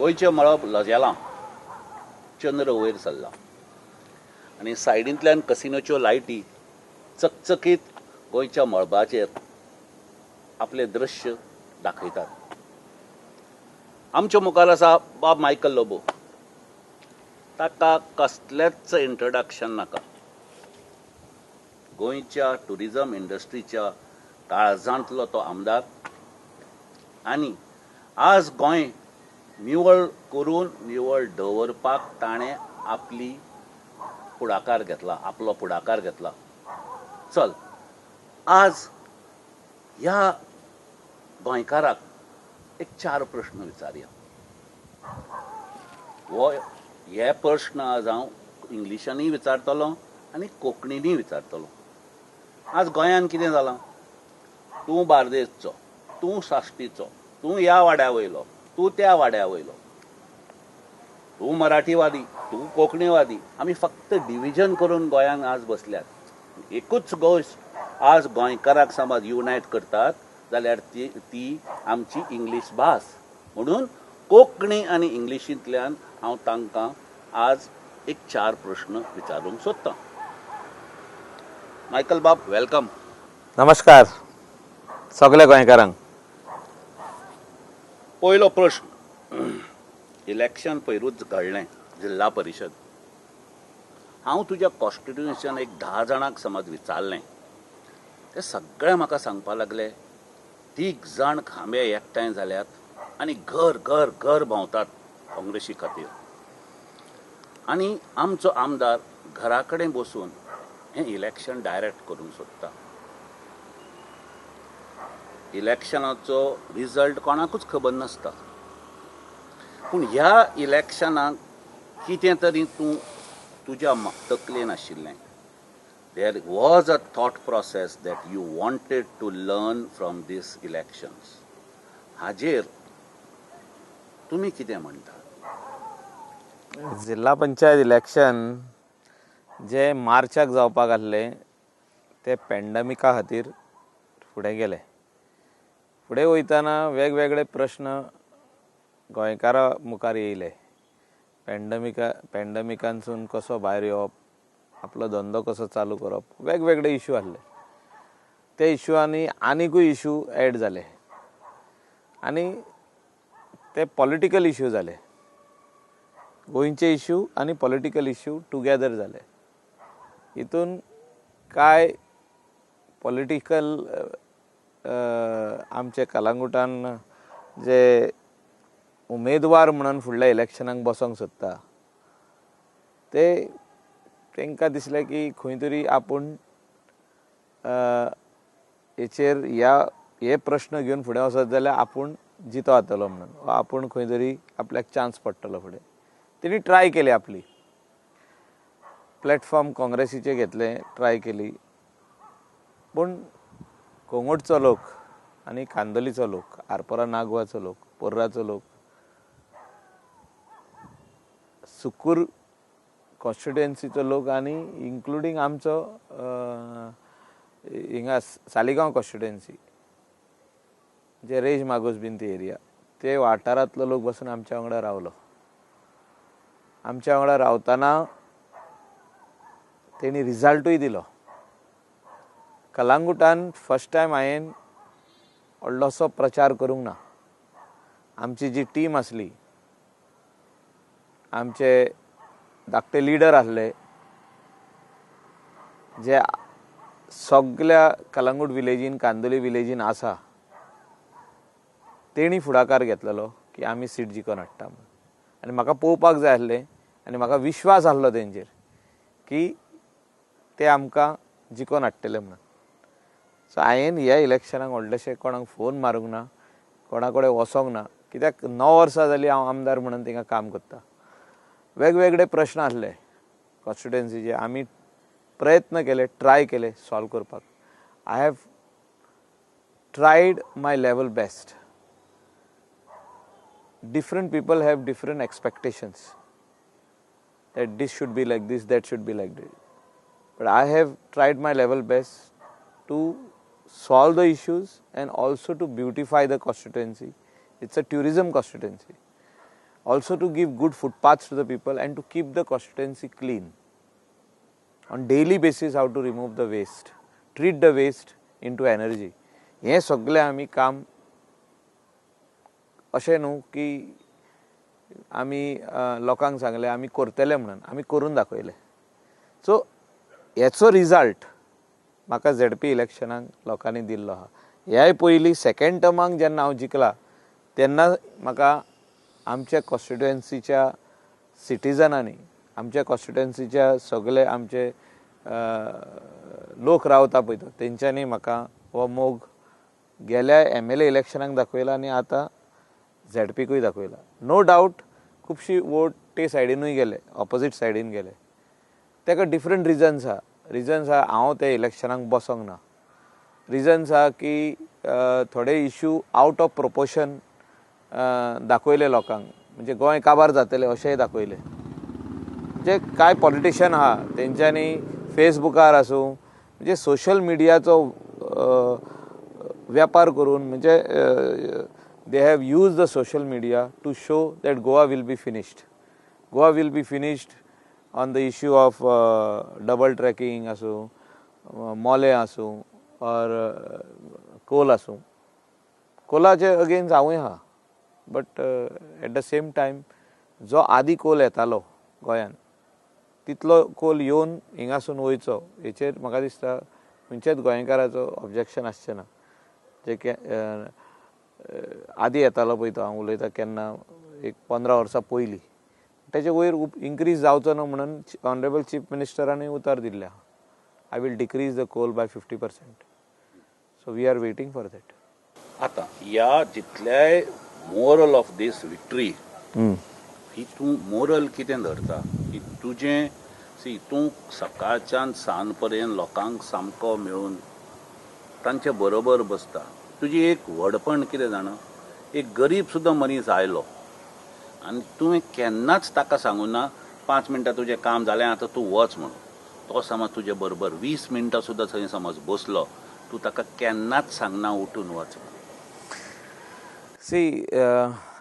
गोंयचें मळब लजेलां, चंद्र वयर सरला आनी सायडींतल्यान कसिनोच्यो लायटी चकचकीत गोंयच्या मळबाचेर आपलें दृश्य दाखयतात. आमच्या मुखार आसा बाब मायकल लोबो. ताका कसलेंच इंट्रोडक्शन नाका. गोंयच्या टुरिजम इंडस्ट्रीच्या काळजांतलो तो आमदार आनी आज गोंय निवळ करून निवळ दवरपाक ताणें आपली फुडाकार घेतला, आपलो फुडाकार घेतला. चल, आज ह्या गोंयकाराक एक चार प्रश्न विचारया. हो हे प्रश्न आज हांव इंग्लिशानूय विचारतलो आनी कोंकणीनूय विचारतलो. आज गोंयांत कितें जालां? तूं बार्देसचो, तूं साश्टीचो, तूं ह्या वाड्या वयलो, तूं त्या वाड्या वयलो, तूं मराठीवादी, तूं कोंकणीवादी. आमी फक्त डिविजन करून गोंयांत आज बसल्यात. एकूच गोश्ट आज गोंयकाराक समज युनायट करतात जाल्यार ती ती आमची इंग्लीश भास. म्हणून कोंकणी आनी इंग्लिशींतल्यान हांव तांकां आज एक चार प्रश्न विचारूंक सोदतां. मायकल बाब, welcome. नमस्कार सगल्या गोंयकारांक. पयलो प्रश्न, इलेक्शन पयरूच घडलें जिल्हा परिशद. हांव तुज्या कॉन्स्टिट्युएन्सीन एक 10 जाणांक समज विचारलें, ते सगळे म्हाका सांगपा लागले तीग जाण खांबे एकठांय जाल्यात आनी घर घर घर भोंवतात काँग्रेसी खातीर आनी आमचो आमदार घरा कडेन बसून हें इलेक्शन डायरेक्ट करूंक सोदता. इलेक्शनाचो रिजल्ट कोणाकूच खबर नासता, पूण ह्या इलेक्शनाक कितें तरी तूं तुज्या तकलेन आशिल्लें. There was a thought process that you wanted to learn from these elections. हाजेर तुमी कितें म्हणटा? जिल्हा पंचायत इलेक्शन जे मार्चाक जावपाक आसलें ते पॅन्डमिका खातीर फुडें गेले. फुडें वयतना वेगवेगळे प्रश्न गोंयकारां मुखार येयले. पॅन्डमिकांसून कसो भायर येवप, आपलो धंदो कसो चालू करप, वेगवेगळे इशू आसले. ते इशू आनी आनिकूय इशू एड जाले आनी ते पॉलिटिकल इशू जाले. गोंयचे इशू आनी पॉलिटिकल इशू टुगेदर जाले. हितून कांय पॉलिटिकल आमचे कलांगुटान जे उमेदवार म्हणून फुडल्या इलेक्शनाक बसोंक सोदता ते तांकां दिसलें की खंय तरी आपूण हेचेर ह्या हे प्रश्न घेवन फुडें वचत जाल्यार आपूण जितो जातलो म्हणून, वा आपूण खंय तरी आपल्याक चान्स पडटलो फुडें. तेणी ट्राय केली, आपली प्लॅटफॉर्म काँग्रेसीचे घेतले, ट्राय केली. पूण कोंगोटचो लोक आनी कांदोलीचो लोक, आरपोरा नागवाचो लोक, पोर्राचो लोक, सुकूर कॉन्स्टिट्युएन्सीचो लोक आनी इन्क्लुडींग आमचो हिंगा सालिगांव कॉन्स्टिट्युएन्सी जे रेज मागोस बीन ती एरिया, ते वाठारांतलो लोक बसून आमच्या वांगडा रावलो. आमच्या वांगडा रावतना तेणी रिजल्टूय दिलो. कलांगुटान फर्स्ट टायम हांवें व्हडलोसो प्रचार करूंक ना. आमची जी टीम आसली, आमचे धाकटे लिडर आसले जे सगल्या कलांगूट विलेजीन, कांदोली विलेजीन आसा, तेणी फुडाकार घेतलेलो की आमी सीट जिखोन हाडटा म्हणून. आनी म्हाका पळोवपाक जाय आसलें आनी म्हाका विश्वास आसलो तेंचेर की ते आमकां जिखोन हाडटले म्हणून. सो हांवें ह्या इलेक्शनाक व्हडलेशें कोणाक फोन मारूंक ना, कोणा कडेन वचोंक ना, कित्याक 9 वर्सां जालीं हांव आमदार म्हणून थिंगा काम करता. वेगवेगळे प्रश्न आसले कॉन्स्टिट्युएन्सीचे, आमी प्रयत्न केले, ट्राय केले सॉल्व करपाक. I have tried my level best. Different people have different expectations that this should be like this, that should be like this. But I have tried my level best to solve the issues and also to beautify the constituency. It's a tourism constituency. also to give good footpaths to the people and to keep the constituency clean. On daily basis how to remove the waste, treat the waste into energy. हें सगळें आमी काम अशें न्हू की आमी लोकांक सांगलें आमी करतले म्हणून, आमी करून दाखयलें. सो हेचो रिजल्ट म्हाका झेडपी इलेक्शनाक लोकांनी दिल्लो आहा. ह्याय पयलीं सेकेंड टर्माक जेन्ना हांव जिखला तेन्ना म्हाका आमच्या कॉन्स्टिट्युएन्सीच्या सिटीजनांनी, आमच्या कॉन्स्टिट्युएन्सीच्या सगळे आमचे लोक रावता पळय तो तेंच्यांनी म्हाका हो मोग गेल्या एम एल ए इलेक्शनाक दाखयला आनी आतां झेडपीकूय दाखयला. नो डावट खुबशी वोट ते सायडीनूय गेले, ऑपोजीट सायडीन गेले. ताका डिफरंट रिजन्स आहा. रिजन्स आहा हांव त्या इलेक्शनाक बसोंक ना, रिजन्स आहा की थोडे इशू आवट ऑफ प्रोपोर्शन दाखयले लोकांक, म्हणजे गोंय काबार जातलें अशेंय दाखयलें. म्हणजे कांय पॉलिटिशियन आहा तेंच्यांनी फेसबुकार आसूं म्हणजे सोशल मिडियाचो व्यापार करून, म्हणजे they have use the social media to show that Goa will be finished, Goa will be finished on the issue of double tracking आसूं, मोलें आसूं ऑर कोल आसूं. कोलाचे अगेन्स्ट हांवूय आहा, but at the same time जो आदी कोल येतालो गोंयान तितलो कोल येवन हिंगासून वयचो हेचेर म्हाका दिसता खंयच्याच गोंयकाराचो ऑब्जेक्शन आसचें ना. जे आदी येतालो पळय तो, हांव उलयता केन्ना एक 15 वर्सां पयलीं, तेजे वयर इन्क्रीज जावचो ना म्हणून ऑनरेबल चीफ मिनिस्टरानूय उतर दिल्लें आहा, I will decrease the coal by 50%. So we are waiting for that. आतां ह्या जितल्याय मोरल ऑफ these victory ही तूं मोरल कितें धरता की तुजें सी तूं सकाळच्यान सांज पर्यंत लोकांक सामको मेळून तांचे बरोबर बसता, तुजी एक व्हडपण कितें जाणा, एक गरीब सुद्दां मनीस आयलो आनी तुवें केन्नाच ताका सांगूना 5 मिनटां तुजें काम जालें आतां तूं वच म्हणून. तो समज तुजे बरोबर 20 मिनटां सुद्दां थंय समज बसलो, तूं ताका केन्नाच सांगना उठून वच. सी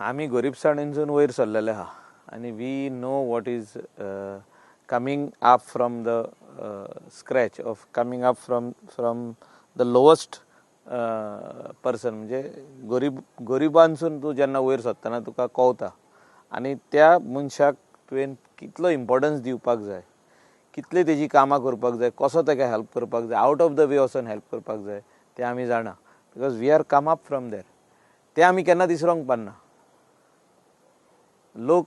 आमी गरिबसाणेनसून वयर सरलेले आहा आनी we know what is coming up from the scratch of coming up from the lowest person. म्हणजे गरिबांसून तूं जेन्ना वयर सरतना तुका कवता आनी त्या मनशाक तुवें कितलो इम्पोर्टन्स दिवपाक जाय, कितली तेजी कामां करपाक जाय, कसो ताका हेल्प करपाक जाय, आवट ऑफ the way वचोन हेल्प करपाक जाय, तें आमी जाणा, because we are come up from there. तें आमी केन्ना दिसरोंक पडना. लोक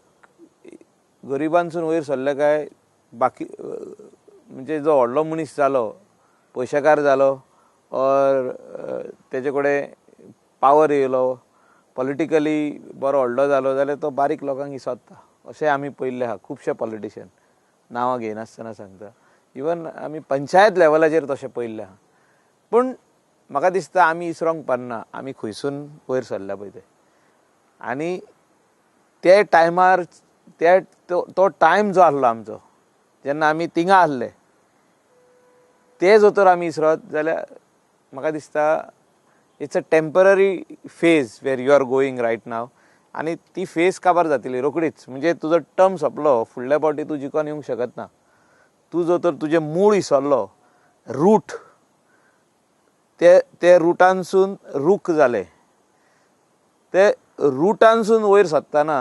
गरिबांसून वयर सरले काय बाकी म्हणजे जो व्हडलो मनीस जालो, पयशेकार जालो ऑर तेजे कडेन पावर येयलो, पॉलिटिकली बरो व्हडलो जालो जाल्यार तो बारीक लोकांक इसोदता. अशें आमी पळयल्लें आहा. खुबशे पॉलिटिशियन नांवां घेयनासतना सांगता, इवन आमी पंचायत लेवलाचेर तशें पळयल्लें आहा. पूण म्हाका दिसता आमी इसरोंक पडना, आमी खंयसून वयर सरल्या पळय ते, आनी ते टायमार ते तो टायम जो आसलो आमचो जेन्ना आमी थिंगा आसले ते जर तर आमी इसरत जाल्यार म्हाका दिसता it's a temporary phase where you are going right now, आनी ती फेज काबार जातली रोखडीच. म्हणजे तुजो टर्म सोंपलो, फुडल्या फावटी तूं जिखोन येवंक शकना. तूं जर तर तुजें मूळ इसरलो, रूट ते रुटानसून रूख जाले, ते रुटानसून वयर सरतना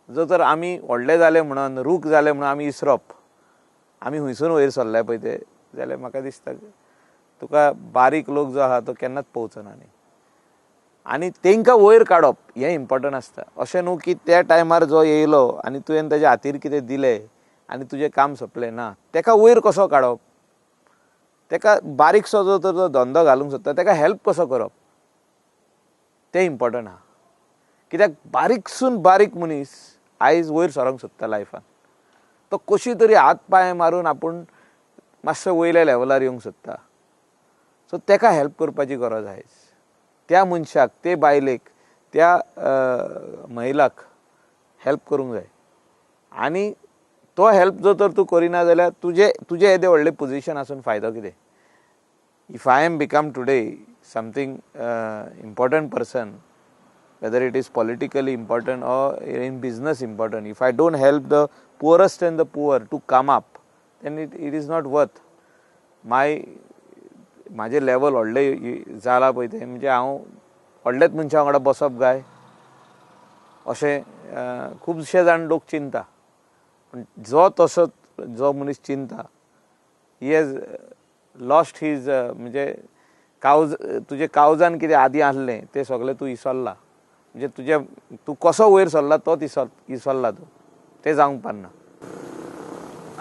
जर तर आमी व्हडले जाले म्हणून रूख जाले म्हणून आमी इसरप, आमी हुंयसून वयर सरले पळय ते, जाल्यार म्हाका दिसता तुका बारीक लोक जो आहा तो केन्नाच पोवचो ना. आनी तेंकां वयर काडप हें इम्पोर्टंट आसता. अशें न्हू की त्या टायमार जो येयलो आनी तुवें तेज्या हातीर कितें दिलें आनी तुजें काम सोंपलें ना, तेका वयर कसो काडप, तेका बारीकसो जो तर जो धंदो घालूंक सोदता तेका हेल्प कसो करप तें इम्पोर्टंट आहा. कित्याक बारीकसून बारीक मनीस आयज वयर सरोंक सोदता लायफान, तो कशी तरी हात पांय मारून आपूण मातसो वयल्या लेवलार येवंक सोदता. सो तेका हेल्प करपाची गरज आयज त्या मनशाक, ते बायलेक, त्या महिलाक हेल्प करूंक जाय. आनी तो हेल्प जर तर तूं करिना जाल्यार तुजें तुजें येदें व्हडलें पोजिशन आसून फायदो कितें. If I am become today something important person whether it is politically important or in business important, if I don't help the poorest and the poor to come up, then it is not worth my. म्हाजें level व्हडलें जालां पळय तें, म्हणजे हांव व्हडलेच मनशां वांगडा बसप काय अशें खुबशे जाण लोक चिंता. पूण जो तसो जो मनीस चिंता, he has lost his, म्हणजे कावज, तुजे कावजान कितें आदीं आसलें तें सगळें तूं इसरला, म्हणजे तुजे तूं कसो वयर सरला तोच इसरला तूं, तें जावंक पारना.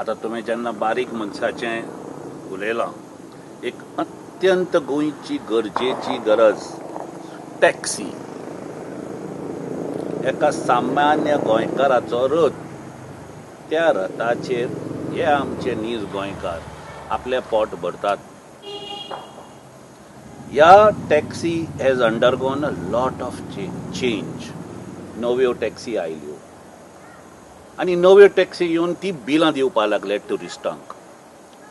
आतां तुमी जेन्ना बारीक मनशाचें उलयलां, एक अत्यंत गोंयची गरजेची गरज टॅक्सी, एका सामान्य गोंयकाराचो रथ, त्या रथाचेर हे आमचे नीज गोंयकार आपलें पोट भरतात. ह्या taxi has undergone a lot of change. नव्यो टॅक्सी आयल्यो आनी नव्यो टॅक्सी येवन ती बिलां दिवपाक लागले ट्युरिस्टांक.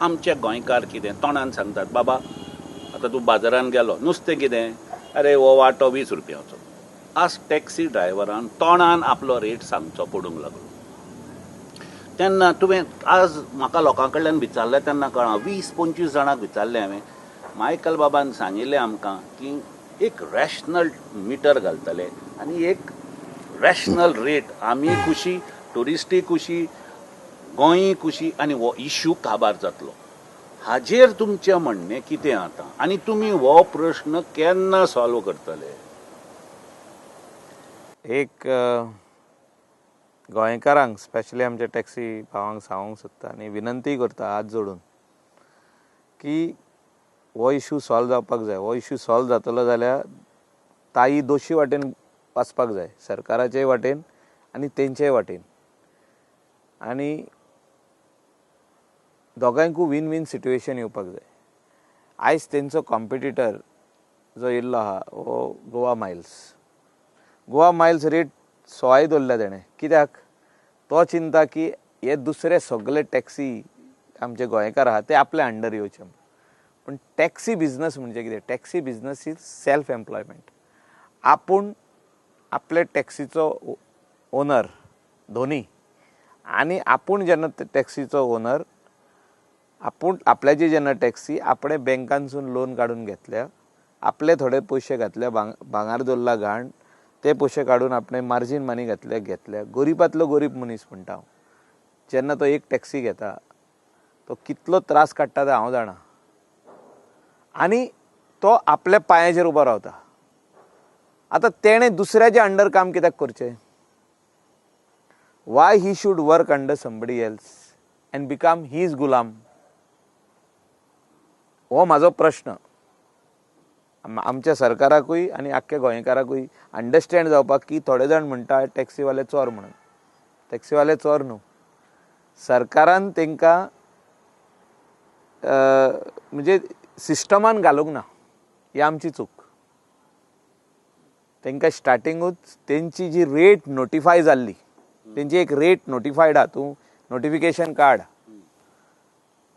आमचे गोंयकार कितें तोंडान सांगतात, बाबा आतां तूं बाजारान गेलो, नुस्तें कितें, अरे हो वांटो 20 रुपयांचो. आज टॅक्सी ड्रायव्हरान तोंडान आपलो रेट सांगचो पडूंक लागलो. तेन्ना तुवें आज म्हाका लोकां कडल्यान विचारलें तेन्ना कळ्ळां, 20-25 जाणांक विचारलें हांवें, मायकल बाबान सांगिल्लें आमकां की एक रॅशनल मिटर घालतले आनी एक रॅशनल रेट, आमी खुशी, ट्युरिस्टूय खुशी, गोंय खुशी, आनी हो इश्यू काबार जातलो. हाजेर तुमचें म्हणणें कितें आतां आनी तुमी हो प्रश्न केन्ना सॉल्व करतले? एक गोंयकारांक, स्पेशली आमच्या टॅक्सी भावांक सांगूंक सोदता आनी विनंती करता हात जोडून की हो इशू सॉल्व जावपाक जाय. हो इशू सॉल्व जातलो जाल्यार ताई दोशी वाटेन वचपाक जाय, सरकाराचे वाटेन आनी तेंचेय वाटेन, आनी दोगांयकूय वीन वीन सिट्युएशन येवपाक जाय. आयज तेंचो कॉम्पिटिटर जो येयल्लो आहा हो Goa Miles. Goa Miles rate सवाय दवरल्या तेणें, कित्याक तो चिंता की हे दुसरे सगळे टॅक्सी आमचे गोंयकार आहा ते आपल्या अंडर येवचे. पूण टॅक्सी बिजनस म्हणजे कितें? Taxi business is self employment. आपूण आपले टॅक्सीचो ओनर धोनी, आनी आपूण जेन्ना टॅक्सीचो ओनर, आपूण आपल्याची जेन्ना टॅक्सी आपणें बँकांसून लोन काडून घेतल्या, आपले थोडे पयशे घातल्या, भांगर दवरला घाण, ते पयशे काडून आपणें मार्जीन मनी घातल्या घेतल्या. गरिबांतलो गरीब मनीस म्हणटा हांव, जेन्ना तो एक टॅक्सी घेता तो कितलो त्रास काडटा ते हांव जाणा, आनी तो आपल्या पांयाचेर उबो रावता. आतां तेणें दुसऱ्याच्या अंडर काम कित्याक करचें? Why he should work under somebody else and become his गुलाम? हो म्हाजो प्रश्न आमच्या सरकाराकूय आनी आख्ख्या गोंयकाराकूय अंडरस्टँड जावपाक की थोडे जाण म्हणटा टॅक्सीवाले चोर म्हणून. टॅक्सीवाले चोर न्हू, सरकारान तांकां म्हणजे सिस्टमान घालूंक ना, ही आमची चूक. तांकां स्टार्टिंगूच तेंची जी रेट नोटिफाय जाल्ली, तेंची एक रेट नोटिफायड आहा, तूं नोटिफिकेशन काड,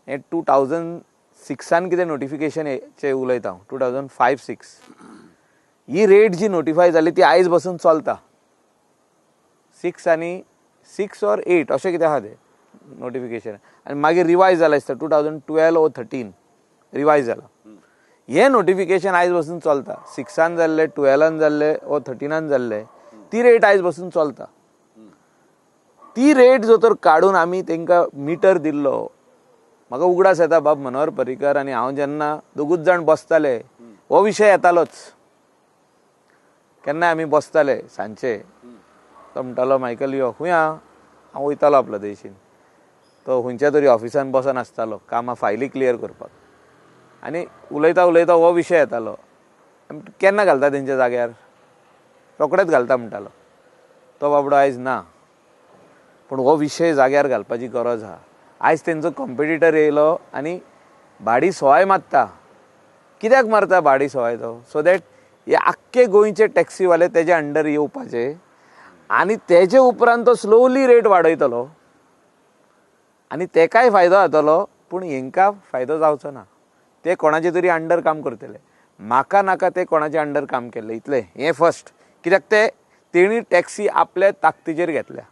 हें 2006 कितें नोटिफिकेशनाचें उलयता हांव, 2005-6 ही रेट जी नोटिफाय जाली ती आयज बसून चलता. 6 आनी 6 or 8 अशें कितें आहा तें नोटिफिकेशन, आनी मागीर रिवायज जालां दिसता 2012 or 13 revise जालां. हें नोटिफिकेशन आयज बसून चलता, 6 जाल्लें, 12 जाल्लें or 13 जाल्लें, ती रेट आयज बसून चलता. ती रेट जो तर काडून आमी तांकां मिटर दिल्लो, म्हाका उगडास येता बाब मनोहर पर्रीकर आनी हांव जेन्ना दोगूच जाण बसताले हो विशय येतालोच. केन्नाय आमी बसताले सांजचे, तो म्हणटालो मायकल यो खंय आहा, हांव वयतालो आपलो देशीन, तो खंयच्या तरी ऑफिसान बसून आसतालो कामां फायली क्लियर करपाक, आनी उलयता उलयता हो विशय येतालो, केन्ना घालता तेंच्या जाग्यार, रोखडेच घालता म्हणटालो. तो बाबडो आयज ना, पूण हो विशय जाग्यार घालपाची गरज आहा. आयज तेंचो कॉम्पिटिटर येयलो आनी भाडी सवाय मारता. कित्याक मारता भाडी सवाय तो? सो that हे आख्खे गोंयचे टॅक्सीवाले तेजे अंडर येवपाचे, आनी तेजे उपरांत तो स्लोली रेट वाडयतलो आनी तेकाय फायदो जातलो, पूण हेंकां फायदो जावचो ना. ते कोणाचे तरी अंडर काम करतले, म्हाका नाका ते कोणाचे अंडर काम केल्ले इतलें. हें फर्स्ट कित्याक ते तेणी टॅक्सी आपल्या ताकतीचेर घेतल्या.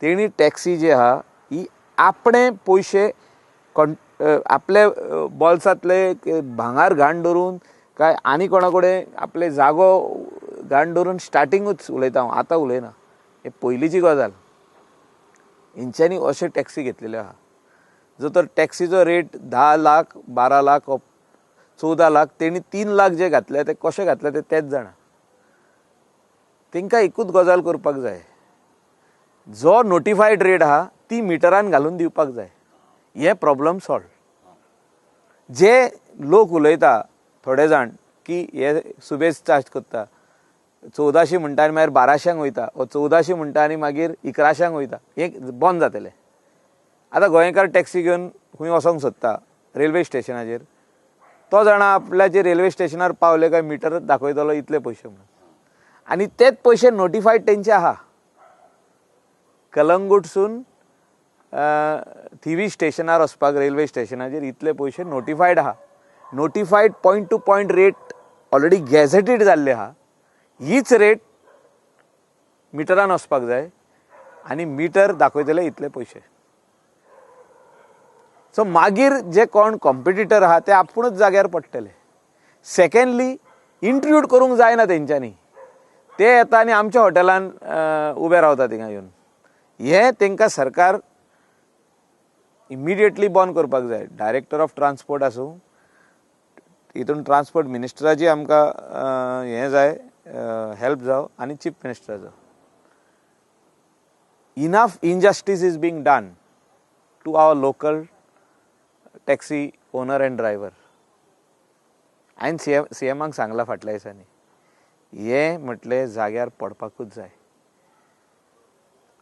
तेणी टॅक्सी जी आहा ही आपणे पयशे आपले बोल्सांतले भांगार घाण धरून काय आनी कोणा कडेन आपले जागो घाण धरून स्टार्टिंगूच उलयता हांव, आतां उलयना, हे पयलींची गजाल. हेंच्यांनी अशे टॅक्सी घेतलेल्यो आहा. जो तर टॅक्सीचो रेट 10 लाख 12 लाख 14 लाख तेणी 3 लाख जे घातले ते कशे घातले ते तेच जाणा. तांकां एकूच गजाल करपाक जाय, जो नोटिफायड रेट आहा ती मिटरान घालून दिवपाक जाय. हे प्रॉब्लम सॉल्व. जे लोक उलयता थोडे जाण की हे सुबेज चार्ज करता, 1400 म्हणटा आनी मागीर 1200 वयता, वो 1400 म्हणटा आनी मागीर 1100 वयता, हे बंद जातले. आतां गोंयकार टॅक्सी घेवन खंय वचोंक सोदता रेल्वे स्टेशनाचेर, तो जाणा आपल्याचे रेल्वे स्टेशनार पावले काय मिटर दाखयतलो इतले पयशे म्हणून, आनी तेच पयशे नोटिफायड तेंचे आहा. कलंगूटसून थिवी स्टेशनार वचपाक रेल्वे स्टेशनाचेर इतले पयशे नोटिफायड आहा. Notified point to point rate already gazetted जाल्ले आहा. हीच रेट मिटरान वचपाक जाय आनी मिटर दाखयतले इतले पयशे. सो मागीर जे कोण कॉम्पिटिटर आहा ते आपुणूच जाग्यार पडटले. सेकेंडली, इंट्रूड करूंक जायना तेंच्यांनी. ते येता आनी आमच्या हॉटेलान उबे रावता थिंगा येवन. हें तांकां सरकार इमिडिएटली बंद करपाक जाय. डायरेक्टर ऑफ ट्रान्सपोर्ट आसूं, हितून ट्रान्सपोर्ट मिनिस्टराची आमकां हें जाय, हेल्प जावं, आनी chief मिनिस्टराचो. Enough injustice is being done to our local taxi owner and driver. हांवें सी एमाक सांगलां फाटल्या दिसांनी, हें म्हटलें जाग्यार पडपाकूच जाय.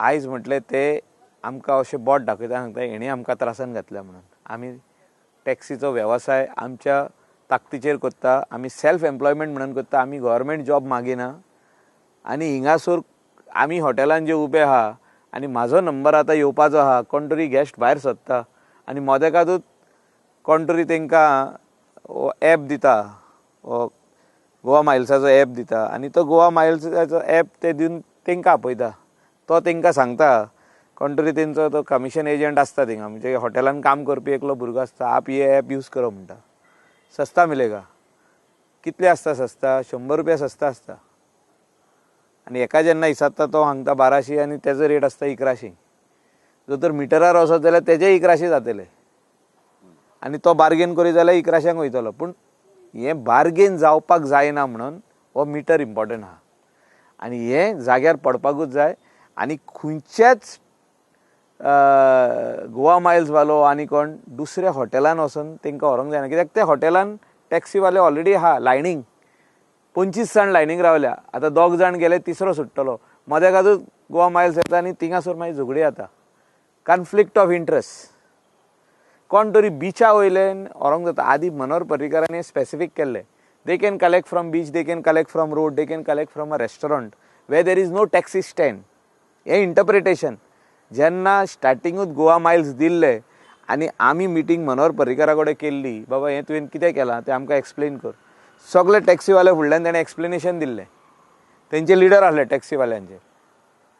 आयज म्हटलें ते आमकां अशें बोट दाखयता, सांगता हेणें आमकां त्रासान घातल्या म्हणून. आमी टॅक्सीचो वेवसाय आमच्या ताकतीचेर करता, आमी सेल्फ एम्प्लॉयमेंट म्हणून करता, आमी गव्हर्मेंट जॉब मागिना. आनी हिंगासर आमी हॉटेलान जे उबे आहा आनी म्हाजो नंबर आतां येवपाचो आहा, कोण तरी गॅस्ट भायर सोदता आनी मोदेकातूच कोण तरी तांकां एप दिता, गोवा मायल्साचो एप दिता, आनी तो गोवा मायल्साचो एप ते दिवन तांकां आपयता. तो तांकां सांगता, कोण तरी तेंचो तो कमिशन एजंट आसता थिंगा, म्हणजे हॉटेलान काम करपी एकलो भुरगो आसता, आप हे एप यूज करो म्हणटा, सस्ता मिलेगा. कितले आसता सस्ता? 100 रुपया सस्ता आसता. आनी एका जेन्ना इसादता तो सांगता 1200 आनी तेजो रेट आसता 1100. जर तर मिटरार वचत जाल्यार तेजे 1100 जातले आनी तो बार्गेन करीत जाल्यार 1100 वयतलो. पूण हें बार्गेन जावपाक जायना म्हणून हो मिटर इम्पॉर्टंट आहा आनी हें जाग्यार पडपाकूच जाय. आनी खंयच्याच गोवा मायल्स वालो आनी कोण दुसऱ्या हॉटेलान वचून तांकां व्हरूंक जायना, कित्याक त्या हॉटेलान टॅक्सीवाले ऑलरेडी आहा लायनींग, 25 जाण लायनींग रावल्या, आतां 2 जाण गेले, तिसरो सुट्टलो, मदेकातूच गोवा मायल्स येता आनी थिंगासर मागीर झगडी जाता. Conflict of interest. कोण तरी बिचा वयल्यान व्हरूंक जाता. आदी मनोहर पर्रीकारांनी स्पेसिफीक केल्लें, they can collect from beach, they can collect from road, they can collect from a restaurant where there is no taxi stand. हें इंटरप्रिटेशन जेन्ना स्टार्टिंगूच गोवा मायल्स दिल्ले आनी आमी मिटींग मनोहर पर्रीकारा कडेन केल्ली, बाबा हें तुवें कितें केलां तें आमकां एक्सप्लेन कर. सगळे टॅक्सीवाले फुडल्यान ताणें एक्सप्लेनेशन दिल्लें, तेंचे लिडर आसले टॅक्सीवाल्यांचे,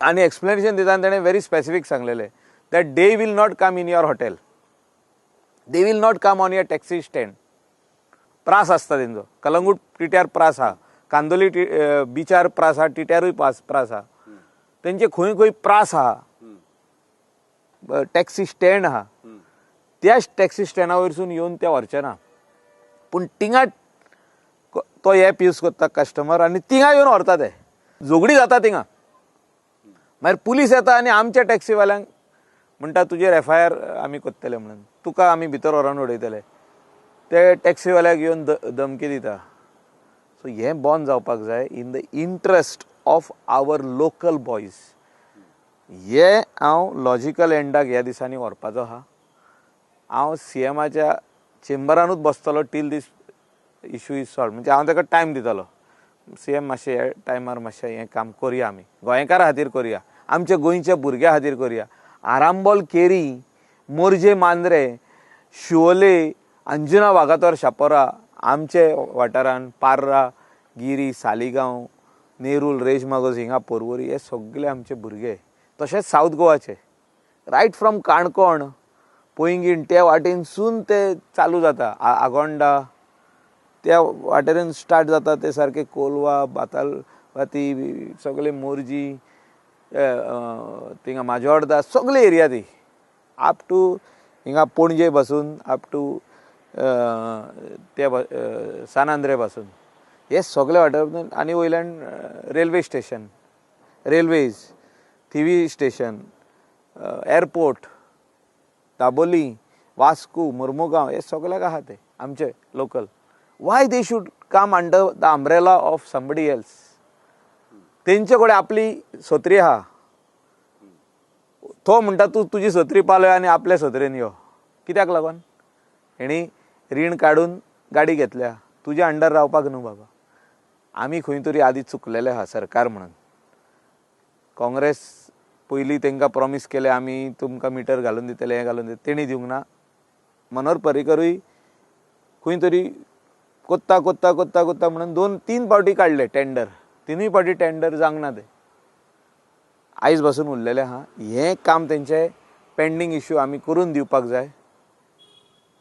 आनी एक्सप्लेनेशन दितना ताणें व्हेरी स्पेसिफीक सांगलेलें that they will not come in your hotel, they will not come on your taxi stand. प्रास आसता तेंचो, कलंगूट टिट्यार प्रास आहा, कांदोली बिचार प्रास आहा, टिट्यारूय प्रास आहा, तेंचे खंय खंय प्रास आहा, टॅक्सी स्टँड आहा, त्या टॅक्सी स्टँडा वयरसून येवन ते व्हरचे ना. पूण थिंगा तो एप यूज करता कस्टमर आनी थिंगा येवन व्हरता, ते झगडी जाता थिंगा. मागीर पुलीस येता आनी आमच्या टॅक्सीवाल्यांक म्हणटा तुजेर एफ I R आमी करतले म्हणून, तुका आमी भितर व्हरोन उडयतले. ते टॅक्सीवाल्याक येवन धमकी दिता. सो हें बंद जावपाक जाय in the interest of our local boys. हे हांव लॉजिकल एंडाक ह्या दिसांनी व्हरपाचो आहा. हांव C एमाच्या चेंबरानूच बसतलो till this issue is solve. म्हणजे हांव ताका टायम दितलो, सी एम मातशें ह्या टायमार मातशें हें काम करुया, आमी गोंयकारा खातीर करुया, आमच्या गोंयच्या भुरग्यां खातीर करुया. आरांबोल, केरी, मोरजे, मांद्रे, शिवोले, अंजुना, वागातोर, शापोरा, आमचे वाठारान पार्रा, गिरी, सालिगांव, नेरूल, रेजमागोज, हिंगा पोरवरी, हे सगळे आमचे भुरगे. तशेंच सावथ गोवाचे रायट फ्रॉम काणकोण, पैंगीण त्या वाटेनसून ते चालू जाता, आगोंडा त्या वाटेन स्टार्ट जाता, ते सारके कोलवा, बातालबाती, सगळे मोरजी, थिंगा माजोर्दा, सगळे एरिया ती अप टू हिंगा पणजे पासून अप टू त्या सान आंद्रे पासून हे सगळे वाठार. आनी वयल्यान railway station, railways, Thivim station, airport, Dabolim, Vasco, Mormugao, हे सगळ्याक आहा ते आमचे local. Why they should come under the umbrella of somebody else? तेंचे कडेन आपली सत्री आहा, तो म्हणटा तूं तुजी सत्री पालय आनी आपल्या सत्रेन यो. कित्याक लागून? हेणी रीण काडून गाडी घेतल्या, तुज्या अंडर रावपाक न्हू बाबा. आमी खंय तरी आदी चुकलेले आहा सरकार म्हणून. काँग्रेस पयलीं तांकां प्रॉमीस केलें आमी तुमकां मिटर घालून दितले, हें घालून दितले, तेणी दिवंक ना. मनोहर पर्रीकरूय खंय तरी कोत्ता कोत्ता कोत्ता कोत्ता म्हणून 2-3 फावटी काडले टेंडर, 3 फावटी टेंडर जावंक ना ते, आयज बसून उरलेलें आहा. हें काम तेंचें पेंडींग इश्यू आमी करून दिवपाक जाय.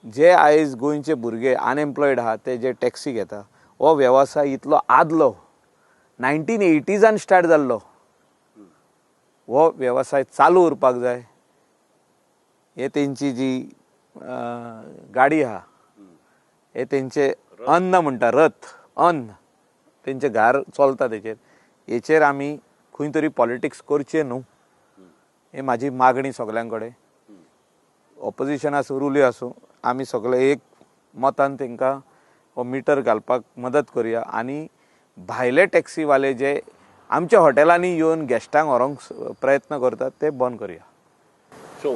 जे आयज गोंयचे भुरगे अनएम्प्लॉयड आहा ते जे टॅक्सी घेता, हो वेवसाय इतलो आदलो 1980s start जाल्लो, हो वेवसाय चालू उरपाक जाय. हे तेंची जी गाडी आहा, हे तेंचे अन्न म्हणटा, रथ अन्न तेंचे घर चलता तेचेर. हेचेर आमी खंय तरी पॉलिटिक्स करचें न्हू, हे म्हाजी मागणी सगल्यां कडेन. ऑपोजिशन आसूं, रुली आसूं, आमी सगळे एक मतान तांकां हो मिटर घालपाक मदत करुया. आनी भायले टॅक्सीवाले जे आमच्या हॉटेलांनी येवन गेस्टांक व्हरूंक प्रयत्न करतात ते बंद करुया. सो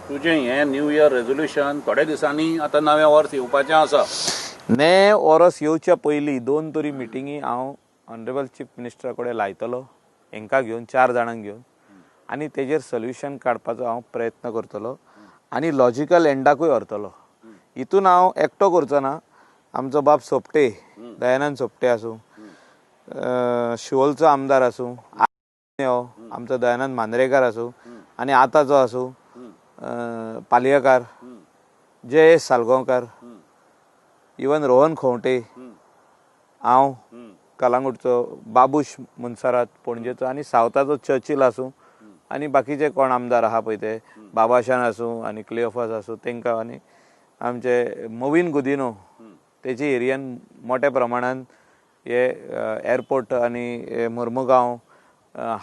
तुजें हें न्यू इयर रेजोल्युशन थोड्या दिसांनी आतां नवें वर्स येवपाचें आसा. ने वर्स येवच्या पयलीं 2 तरी मिटिंगी हांव ऑनरेबल चीफ मिनिस्टरा कडेन लायतलो, हेंकां घेवन, 4 जाणांक घेवन, आनी तेजेर सोल्युशन काडपाचो हांव प्रयत्न करतलो आनी लॉजिकल एंडाकूय व्हरतलो. हितून हांव एकटो करचो ना, आमचो बाब सोपटे, दयानंद सोपटे आसूं, शिवोलचो आमदार आसूं, आमचो दयानंद मांद्रेकार आसूं, आनी आतांचो आसूं पालयेकार, जयेश सालगांवकार, इवन रोहन खोंवटे, हांव कलांगूटचो बाबूश मुनसरात पणजेचो, आनी सावथाचो चर्चिल आसूं, आनी बाकीचे कोण आमदार आहा पळय ते बाबाशान आसूं आनी क्लियोफास आसूं तेंकां, आनी आमचे मोविन गुदिनो तेजी एरियान मोठ्या प्रमाणान हे एअरपोर्ट आनी मोर्मुगांव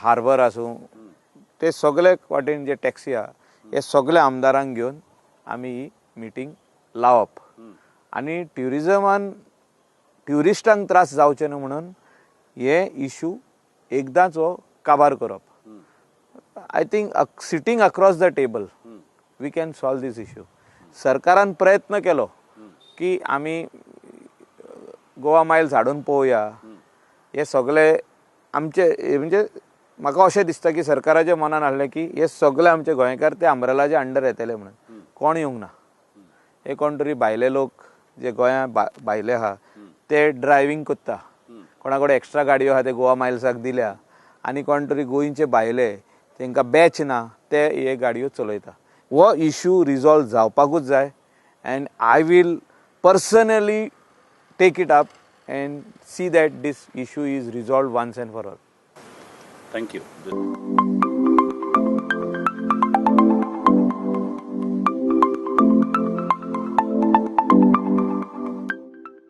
हार्बर आसूं, ते सगळे वाटेन जे टॅक्सी आहा हे सगळे आमदारांक घेवन आमी ही मिटींग लावप आनी ट्युरिजमान ट्युरिस्टांक त्रास जावचे न्हू म्हणून हे इशू एकदांच हो काबार करप. I think sitting across the table we can solve this issue. सरकारान प्रयत्न केलो की आमी गोवा मायल्स हाडून पळोवया, हे सगळे आमचे, म्हणजे म्हाका अशें दिसता की सरकाराच्या मनान हाडलें की हे सगळे आमचे गोंयकार ते अम्ब्रेलाच्या अंडर येतले म्हणून, कोण येवंक ना. हे कोण तरी भायले लोक जे गोंया भायले आहा ते ड्रायव्हींग करता, कोणा कडेन एक्स्ट्रा गाडयो आहा ते गोवा मायल्साक दिल्या, आनी कोण तरी गोंयचे भायले तांकां बॅच ना ते हे गाडयो चलयता. हो इशू रिजॉल्व जावपाकूच जाय and I will personally take it up and see that this issue is resolved once and for all. Thank you.